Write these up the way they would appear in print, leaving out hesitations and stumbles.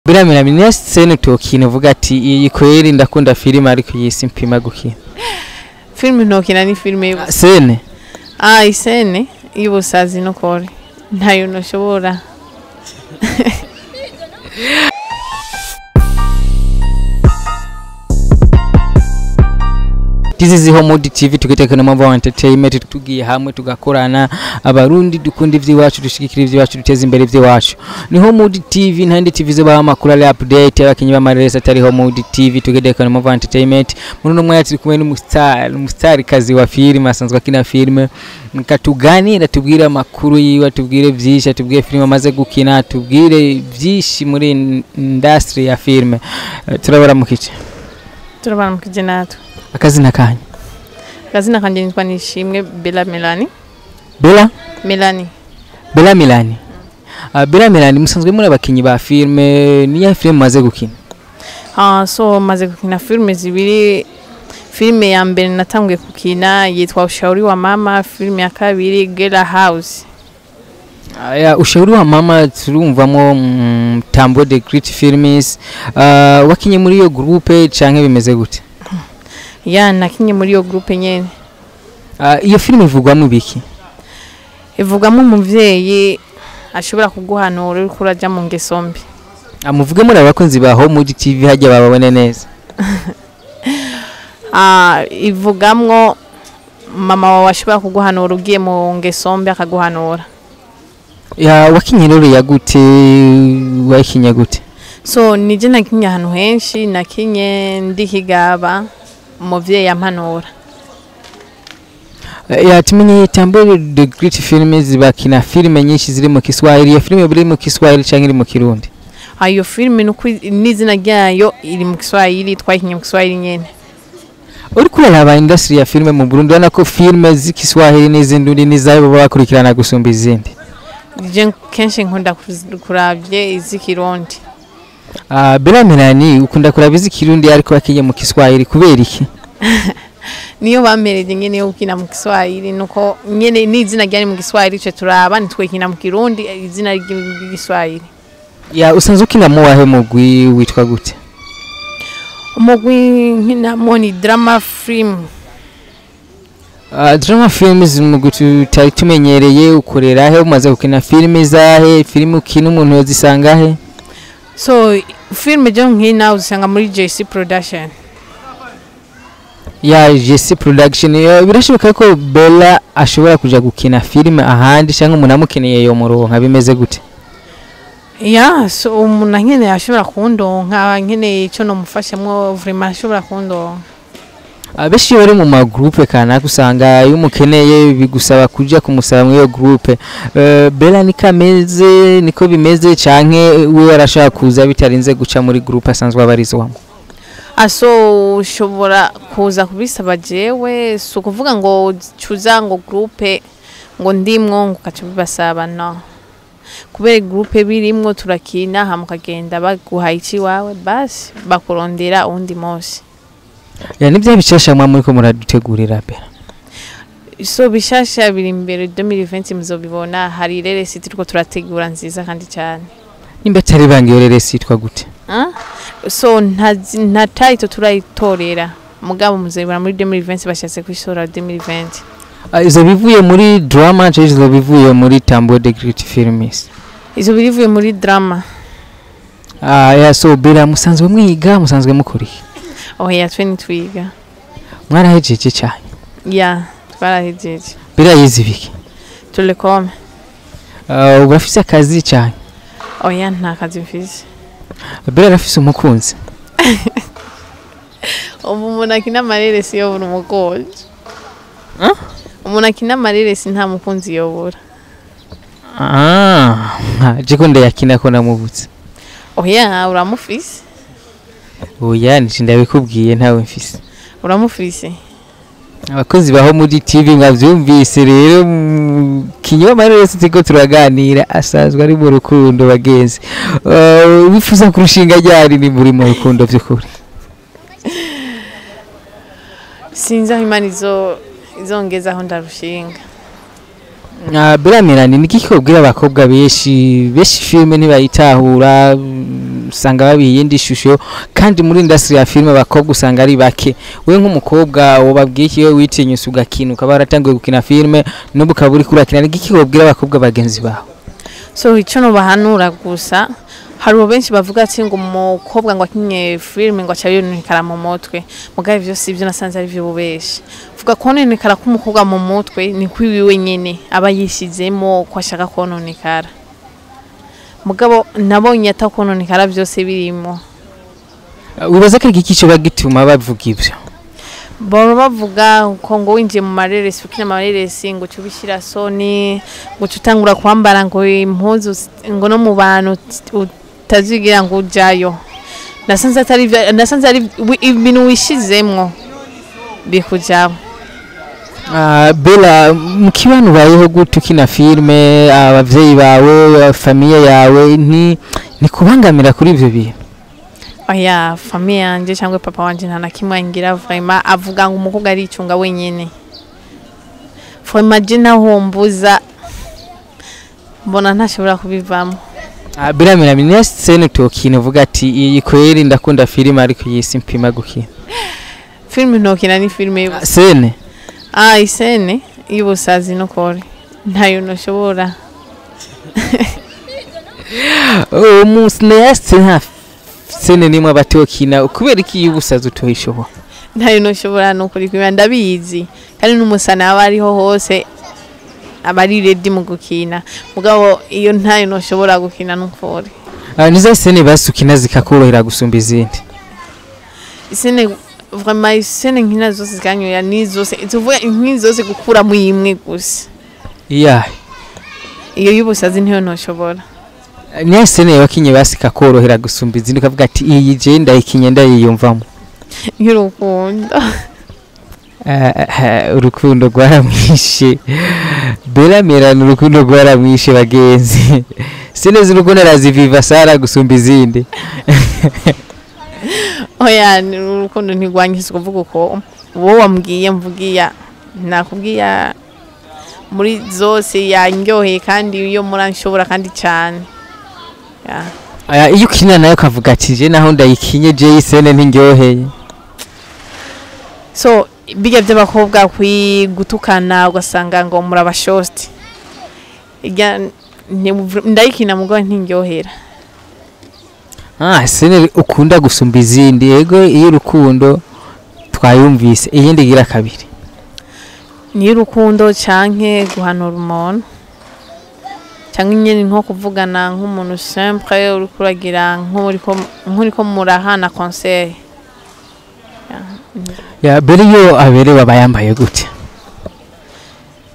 Biramira niyo scene tokina uvuga ati iyi kweri ndakunda filime ariko iyi simpima gukina. Filime ntokina ni filime y'ubusazi. Scene? Ah, isene y'ubusazi no kore. Ntayo noshobora. This is Homewood TV tukitekana mambo entertainment tugiye hamwe tugakorana abarundi dukunda ivy'iwacu dushigikira ivy'iwacu duteza imbere ivy'iwacu. Ni Homewood TV ntandi TV zo baha amakuru ari update abakinyi b'amareresi atari Homewood TV tukitekana mambo entertainment. Muri no mwanya turi kumwe n'umustar kazi wa filime asanzwe akina filime katuganira tubwire amakuru yiwe tubwire vyinshi tubwire filime amaze gukina tubwire vyinshi muri industry ya filime. Turabara mukice. Turabara mukije natwe. Akazina kanyu? Akazina kanje nitwa Nishimwe Bella Melanie. Bella? Melanie. Bella Melanie. Bella Melanie musanzwe muri abakinyi ba filme, niya filme maze gukina? So maze gukina filme zibiri. Filme ya mbere natanguye gukina yitwa Ushauri wa Mama, filme ya kabiri Gela House. Aya Ushauri wa Mama turumvamo Tambo the Great Films. Wakinye muri iyo groupe canke bimeze gute? Ya nakinye muri iyo groupe nyene. Iyo filime ivugwamo biki? Ivugwamo umuvyeyi ashobora kuguhanura uriko uraja mu ngeso mbi. Amuvuge muri abakunzi ba Homewood TV hajya bababone neza. Ivugamwo mama wawe ashobora kuguhanura ugiye mu ngeso mbi akaguhanura. Ya wakinye rero ya gute wakinye gute? So nije nakinye ahantu henshi, nakinye ndikigaba umuvyeyi yampanura. Ya tumenye Tambo the Great Films bakina filime nyinshi ziri mu Kiswahili. Ya filime biri mu Kiswahili canke iri mu Kirundi? Ayo filime nuko n'izina ryayo iri mu Kiswahili, twakinye mu Kiswahili nyene. Uriko uraraba industry ya filime mu Burundi ubona ko filime z'Ikiswahili n'izindi nizayo baba bakurikirana gusumba izindi? Je kenshi nkunda kuravye iz'ikirundi. Bella Melanie ukunda kuraba iz'ikirundi ariko bakinye mu Kiswahili kubera iki? Niyo bamereje nyene yo gukina mu Kiswahili nuko nyene n'izina ryari mu Kiswahili ico turaba nitwekina mu Kirundi izina ry'Igiswahili. Ya usanzwe ukina mu wahe mugwi witwa gute? Umugwi nkina mu ni drama film. Drama films mugwi tutari tumenyereye ukorera he umaze gukina filime zahe filime ukina umuntu yozisanga he? So filme je nkina uzisanga muri JC Production. Ya JC Production birashoboka ko Bella ashobora kuja gukina filime ahandi cyangwa umuntu amukeneye yo muronka bimeze gute? Ya so umuntu nkeneye ashobora kundonka nkeneye ico no mufashamwo vraiment ashobora kundonka. Abeshi bari mu ma groupe kana kusanga iyo umukeneye bigusaba kuja kumusaba mu iyo groupe. Bella nikameze niko bimeze canke we arashaka kuza bitarinze guca muri groupe asanzwe abarizwamo? Aso ushobora kuza kubisaba jewe so kuvuga ngo cuza ngo groupe ngo ndimwo ngo ukacubasaba no. Kubera groupe birimwo turakina hamukagenda baguha iki wawe basi bakurondera undi munsi. Ya nivyo bishasha mwa muri ko muradutegurira Bella? So bishasha biri imbere 2020 muzobibona hari reresi turiko turategura nziza kandi cyane. Nimba atari bangi yo reresi yitwa gute? So nta title turayitorera mugabo muzobibona muri 2020 bashatse kwishora 2020. Izo bivuye muri drama cyangwa izo bivuye muri Tambo the Great Films? Izo bivuye muri drama. Ya so Bella musanzwe mwiga musanzwe mukora iki? Oya twe nitwiga. Mwarahejeje cyane? Ya twarahejeje. Bella yize ibiki? Telecom. Urafise akazi cyane? Oya nta kazi mfise. Bella arafise umukunzi? Ubu umuntu akina amareresi yobura umukunzi. Umuntu akina amareresi nta mukunzi yobura. Je ko ndayakina ko namubutse. Oya uramufise? Oya nje ndabikubwiye ntawe mfise. Uramufise? Abakozi baho muri TV mwavyumvise rero kinyoma rero sitiko turaganira asanzwe ari mu rukundo bagenzi. Wifuza kurushinga ryari ni muri mu rukundo by'ukuri? Sinzi aho Imana izongeza aho ndarushinga. Bella Melanie, ni kiki ubwira abakobwa benshi benshi filme ntibayitahura, usanga babiha iyindi shusho, kandi muri industry ya filme abakobwa usanga ari bake. We nk'umukobwa wobabwiye iki? We witinyutse ugakina, ukaba waratanguye gukina filme, n'ubu ukaba uriko urakina, ni iki wobwira abakobwa bagenzi bawe? So ico nobahanura gusa, hari ubu benshi bavuga ati ngo umukobwa ngo akinye filime ngo aca yononekara mu mutwe, mugabo ivyo si ivyo, nasanze ari vy'ububeshi. Vuga kononekara k'umukobwa mu mutwe ni kwiwiwe nyene aba yishizemo ko ashaka kononekara, mugabo nabonye atakononekara vyose birimo. Wibaza ko iki coba gituma bavuga ivyo? Baba bavuga ko ngo winjiye mu mareresi, ukina amareresi, ngo uce ubishyira soni, ngo uce utangura kwambara ngo impuzu ngo no mu bantu utazigira ngo ujayo. Nasanze atari ivyo, nasanze ari ibintu wishizemwo bikujamo. Bella, mu kibano ubayeho gute ukina filme? Abavyeyi bawe, famille yawe ni kubangamira kuri ivyo bintu? Oya, famille yanje cyangwa papa wanje nta na kimwe angira vraiment. Avuga ngo umukobwa aricunga wenyene. Vraiment je naho mbuza mbona ntashobora kubivamo. Bella Melanie, niyo scène tokina uvuga ati iyi kweri ndakunda filime, ariko iyi simpima gukina? Filime ntokina ni filime y'ubusazi. Scène. Ah, i scène y'ubusazi nukuri ntayo ntoshobora. Umunsi niyo scène, nta scène nimwe abatokina, kubera iki y'ubusazi utoyishobora? Ntayo ntoshobora nukuri kubera ndabizi, kandi n'umusana aba ariho hose aba ari ready mu gukina, mugabo iyo ntayo ntoshobora gukina nukuri. Nizo scène basukina zikakorohera gusumba izindi? I scène vraiment, i scène nkina zose zikanyoya, ni zose tuvuga nkini zose gukuramo imwe gusa. Iyahe? Iyo y'ubusazi ntiyo ntoshobora. Niyo scène wakinye basi ikakorohera gusumba izindi, ukavuga ati iyi je ndayikinye ndayiyumvamo? Nk'urukundo. Urukundo rwaramwishe Bella Melanie, urukundo rwaramwishe bagenzi. Scène z'urukundo araziviva Sara gusumba izindi. Oya, ni urukundo ntirwanyise kuvuga uko wowe wambwiye, mvugiya nakubwiya muri zose yanyoheye, kandi iyo muranshobora kandi cyane. Ya. Aya, iyo ukina nayo ukavuga ati je naho ndayikinye, je iyi scène ntingyoheye? So bijya by'abakobwa gutukana ugasanga ngo murabashosti, Ijya ndayikina mugabo ntingyohera. Scène ukunda gusumba izindi, yego iyo urukundo twayumvise, iyindi igira kabiri? Ni urukundo canke guhanura umuntu, canke nyene nko kuvugana nk'umuntu simple uriko uragira nk'uriko murahana conseil. Ya Bella, iyo aberewe aba yambaye gute?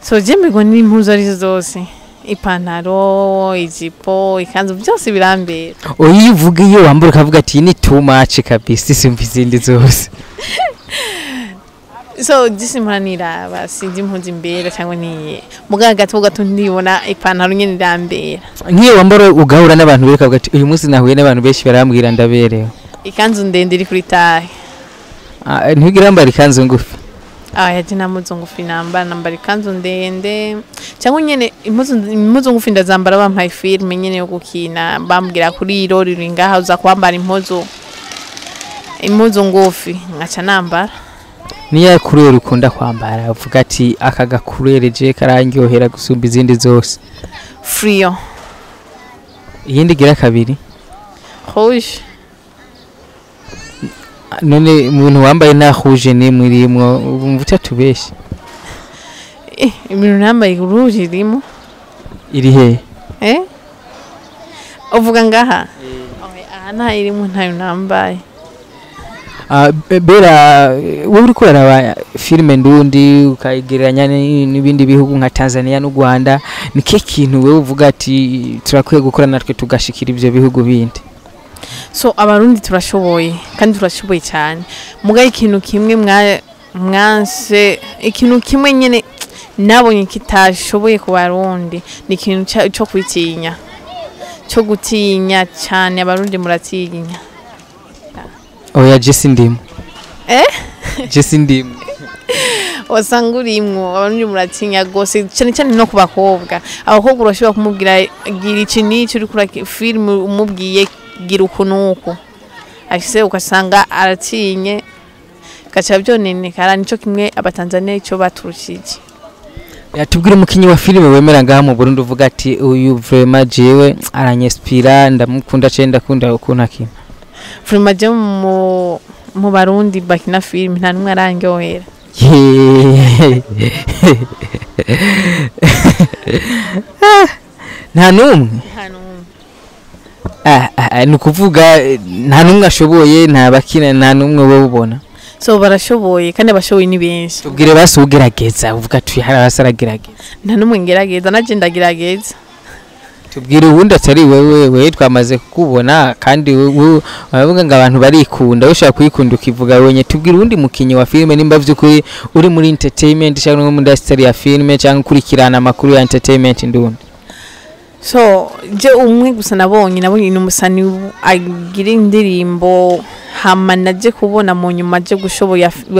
So je mbigwa n'impuzu arizo zose, ipantaro, ijipo, ikanzu, byose birambera. Oya, iyo uvuga, iyo wambara ukavuga ati iyi ni too much kabisa isumba izindi zose? So jisi mpora niraba, sinzi impuzu imbera cyangwa niye, mugabo gato gato ndibona ipantaro nyene irambera. Nk'iyo wambara ugahura n'abantu benshi ukavuga ati uyu munsi nahuye n'abantu benshi barambwira ndaberewe? Ikanzu ndende iri kuri taille. Ntiwigira wambara ikanzu ngufi? Ah, yaje nta mpuzu ngufi nambara, nambara ikanzu ndende cyangwa nyene impuzu ngufi ndazambara bampaye filime nyene yo gukina, bambwira kuri irori riri ngaha uza kwambara impuzu ngufi, nkaca nambara. Niyo couleur ukunda kwambara uvuga ati aka ga couleur je karandyohera gusumba izindi zose? Frio. Iyindi igira kabiri? Rouge. None umuntu wambaye nta rouge nimwe irimwo, wumva utatubeshe? Ibintu nambaye rouge irimo. Iri hehe? Uvuga ngaha? Oya, aha nta irimo, ntayo nambaye. Bella, wowe uriko uraraba filime ndundi ukayigereranya n'ibindi bihugu nka Tanzania n'u Rwanda, ni kihe kintu wewe uvuga ati turakwiye gukora natwe tugashikira ivyo bihugu bindi? So abarundi turashoboye, kandi turashoboye cyane, mugaye ikintu kimwe mwanse, ikintu kimwe nyene nabonye kitashoboye ku barundi ni ikintu cyo kwitinya, cyo gutinya cyane. Abarundi muratinya. Oya, je sindimo. Eh? Je sindimo. Wasanga urimwo. Abarundi muratinya gose, cyane cyane no ku bakobwa. Abakobwa urashobora kumubwira gira iki n'iki, uriko ura filime umubwiye gira uku n'uku, afise ugasanga aratinye, gaca byonenekara. Nico kimwe Abatanzania ico baturushije. Yatubwira umukinyi wa filime wemera ngaha mu Burundi, uvuga ati uyu vraiment jewe aranyespira, ndamukunda cyane, ndakunda ukuntu akina. Vraiment je mu Barundi bakina filime nta numwe arangyohera. Yeee. Nta n'umwe? Nta numwe. Ah, ah, ni ukuvuga nta n'umwe ashoboye, nta bakina, nta n'umwe wowe ubona? So barashoboye, kandi abashoboye ni benshi. Tubwire basi ugerageza, uvuga ati hari abasi aragerageza. Nta numwe ngerageza, naje ndagerageza. Tubwire uwundi atari wewe. Wewe twamaze kukubona, kandi wewe baravuga ngo abantu barikunda, wowe ushobora kuyikunda ukivuga wenye. Tubwire uwundi mukinyi wa filime, nimba vy'ukuri uri muri entertainment cyangwa muri industry ya filime cyangwa ukurikirana amakuru ya entertainment ndundi. So je umwe gusa nabonye ni umusani agira indirimbo, hama naje kubona mu nyuma aje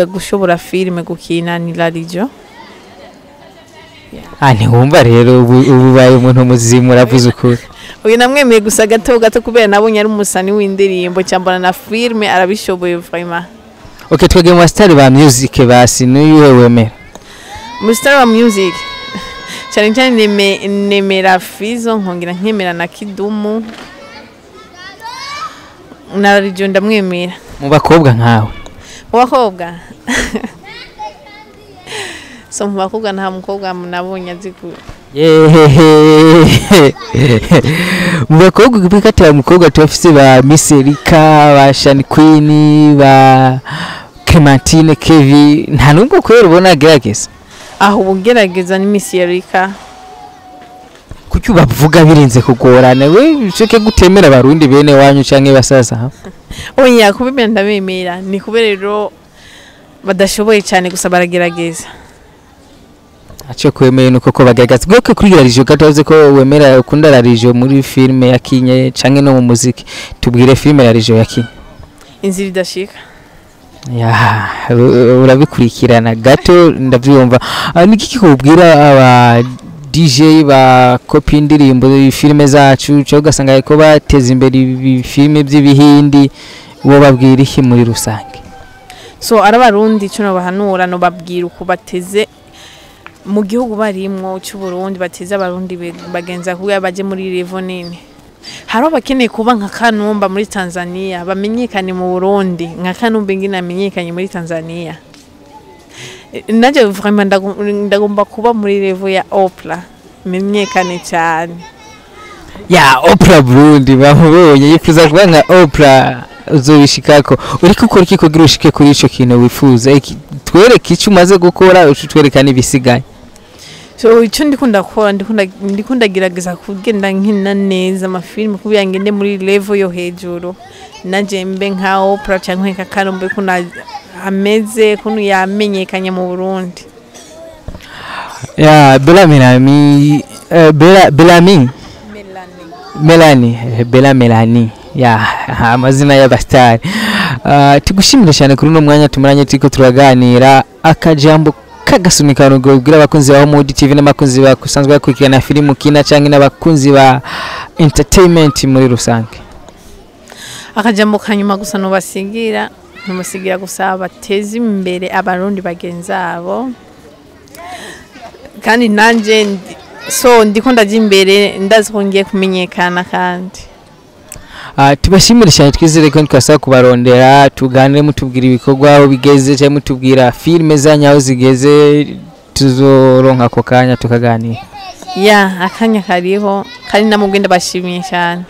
gushobora filime gukina, ni Larijo. Ah, ntiwumva rero ubu ubaye umuntu muzima, uravuze ukuri. Uyu namwemeye gusa gato gato kubera nabonye ari umusani w'indirimbo, cyambona na filime arabishoboye vraiment. Okay, twege mu basitari ba music basi, n'uyuhe wemera? Mu star wa music cyane cyane nemera Fizo, nkongera nkemera na Kidumu na Larijo ndamwemera. Mu bakobwa nkawe? Mu bakobwa, so mu bakobwa nta mukobwa nabonye azi ku Yehehe. Mu bakobwa bikatira mukobwa tubafise ba Miss Erika, ba Shani Queen, ba Clementine Kevi, nta nubwo kubera ubona agerageza? Aho ubugerageza ni Miss Erika. Kuki bavuga birenze kugorana? We usheke gutemera Abarundi bene wanyu canke basaza ha? Oya, kubimera ndabemera, ni kubera rero badashoboye cyane, gusa baragerageza. Aco kwemeye nuko ko bagerageza bwoke. Kuri Rarijo gato, wavuze ko wemera, ukunda Rarijo muri filime yakinye canke no mu muziki. Tubwire filime Rarijo yakinye. Inzira idashika. Ya, urabikurikirana gato ndavyumva. Ah, ni kiki kubwira aba DJ ba kopi indirimbo filime zacu, cyo ugasanga ko bateza imbere ibi filime by'ibihindi, wo babwira iki muri rusange? So ari Abarundi, ico nobahanura, nobabwira uko bateze mu gihugu barimwo cy'u Burundi, bateze Abarundi bagenza kugira baje muri level nini. Hari abakeneye kuba nka Kanumba muri Tanzania, bamenyekane mu Burundi nka Kanumba ingene amenyekanye muri Tanzania. Nanje vraiment ndagomba kuba muri level ya Oprah, menyekane cyane. Ya Oprah Burundi bamubonye yifuza kuba nka Oprah. Uzobishikako. Uriko ukora iki kugira ushike kuri ico kintu wifuza? Twereke ico umaze gukora, uce utwereka n'ibisigaye. So icyo ndikunda gukora, ndikunda gerageza kugenda nkina neza amafilime kugira ngende muri level yo hejuru, nanje mbe nka Oprah cyangwa nka Kanumba kuno ameze, kuno yamenyekanye mu Burundi. Ya Bella Melanie, Bella Bellamy Melanie, Bella Melanie, ya amazina y'abastari. Tugushimire cyane kuri uno mwanya tumaranye turiko turaganira. Akajambo kagasunika kubwira abakunzi ba Mudi TV n'abakunzi basanzwe bakurikirana filime ukina canke n'abakunzi ba entertainment muri rusange. Akajambo kanyuma gusa nubasigira, numusigira gusa bateze imbere Abarundi bagenzi abo, kandi nanje so ndiko ndaja imbere, ndazi ko ngiye kumenyekana kandi. Tubashimire cyane, twizere ko twasaba kubarondera tuganire, mutubwira ibikorwa aho bigeze cyangwa mutubwira filime zanyu aho zigeze, tuzoronka ako kanya tukaganira. Ya, akanya kariho, kandi namubwe ndabashimiye cyane.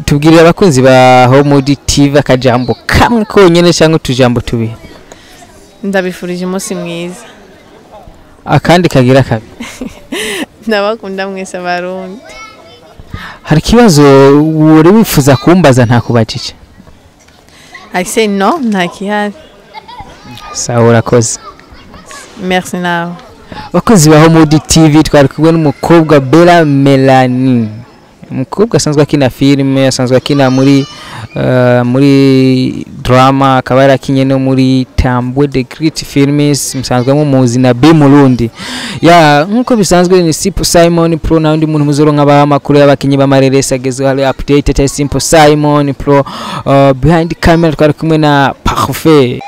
Tubwirire abakunzi ba Homudi TV akajambo kamwe konyene cyangwa utujambo tubiri. Ndabifurije umunsi mwiza. Akandi kagira kabi? Ndabakunda mwese Abarundi. Hari ikibazo wari wifuza kumbaza ntakubajije? I say no, nta kihari. Sawa, urakoze. Merci nawe. Abakunzi ba Homudi TV, twari kumwe n'umukobwa Bella Melanie, umukobwa asanzwe akina filime, asanzwe akina muri Muri drama, akaba yarakinye no muri Tambwe the Great Films, musanzwe mumuzi na B Murundi. Ya, nkuko bisanzwe ni Simple Simon Pro, na undi muntu muzoronka abaha amakuru y'abakinyi b'amareresi agezweho ari update, atari Simple Simon Pro. Behind camera twari kumwe na Parfait.